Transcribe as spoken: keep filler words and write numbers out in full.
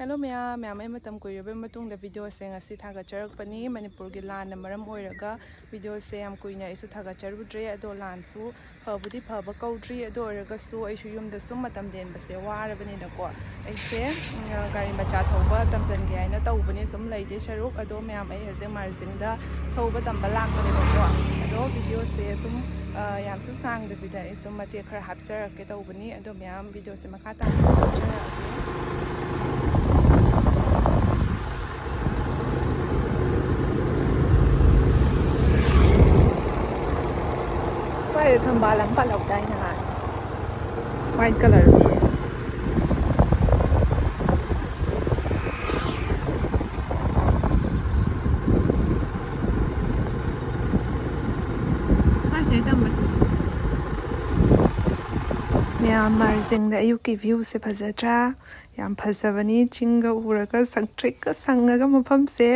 Hello ꯃꯌꯥꯝ, ꯃꯌꯥꯝ ꯑꯩ ꯃꯇꯝ ꯀꯨꯏꯔꯕꯩ ꯃꯇꯨꯡꯗ ꯚꯤꯗꯤꯑꯣꯁꯦ ꯉꯁꯤ ꯊꯥꯒꯠꯆꯔꯛꯄꯅꯤ꯫ ꯃꯅꯤꯄꯨꯔꯒꯤ ꯂꯥꯟꯅ ꯃꯔꯝ ꯑꯣꯏꯔꯒ ꯚꯤꯗꯤꯑꯣꯁꯦ ꯌꯥꯝ ꯀꯨꯏꯅ ꯑꯩꯁꯨ ꯊꯥꯒꯠꯆꯔꯨꯗ꯭ꯔꯦ, ꯑꯗꯣ ꯂꯥꯟꯁꯨ ꯐꯕꯨꯗꯤ ꯐꯕ ꯀꯧꯗ꯭ꯔꯤ, ꯑꯗꯨ ꯑꯣꯏꯔꯒꯁꯨ ꯑꯩꯁꯨ ꯌꯨꯝꯗ ꯁꯨꯝ ꯃꯇꯝ ꯂꯦꯟꯕꯁꯦ ꯋꯥꯔꯕꯅꯤꯅꯀꯣ, ꯑꯩꯁꯦ ꯎꯝ, ꯒꯥꯔꯤ ꯃꯆꯥ ꯊꯧꯕ ꯇꯝꯖꯟꯒꯦ ꯍꯥꯏꯅ ꯇꯧꯕꯅꯤ꯫ ꯁꯨꯝ ꯂꯩꯗꯣꯏ ꯁꯔꯨꯛ, ꯑꯗꯣ ꯃꯌꯥꯝ ꯑꯩ ꯍꯧꯖꯤꯛ ꯃꯥꯔꯖꯤꯡꯗ ꯊꯧꯕ ꯇꯝꯕ ꯂꯥꯛꯄꯅꯦꯕꯀꯣ꯫ ꯑꯗꯣ ꯚꯤꯗꯤꯑꯣꯁꯦ ꯁꯨꯝ ꯑ, ꯌꯥꯝꯁꯨ ꯁꯥꯡꯗꯕꯤꯗ ꯑꯩ ꯁꯨꯝ ꯃꯇꯦꯛ ꯈꯔ ꯍꯥꯞꯆꯔꯛꯀꯦ ꯇꯧꯕꯅꯤ꯫ ꯑꯗꯣ ꯃꯌꯥꯝ ꯚꯤꯗꯤꯑꯣꯁꯦ ꯃꯈꯥ ꯇꯥꯅꯁꯨ ꯍꯥꯞꯆꯔꯛꯑꯒꯦ꯫ ꯁ꯭ꯋꯥꯏꯗ ꯊꯝꯕꯥꯜ ꯑꯃ ꯄꯥꯜꯍꯧꯗꯥꯏ ꯅꯍꯥꯟ? White colourꯒꯤ꯫ ꯁ꯭ꯋꯥꯏꯁꯤꯗ ꯇꯝꯕꯁꯤꯁꯨ꯫ ꯃꯌꯥꯝ ꯃꯥꯔꯖꯤꯡꯗ ꯑꯌꯨꯛꯀꯤ viewꯁꯦ ꯐꯖꯗ꯭ꯔꯥ? ꯌꯥꯝ ꯐꯖꯕꯅꯤ, ꯆꯤꯡꯒ ꯎꯔꯒ ꯁꯪꯇ꯭ꯔꯤꯛꯀ ꯁꯪꯉꯒ ꯃꯐꯝꯁꯦ꯫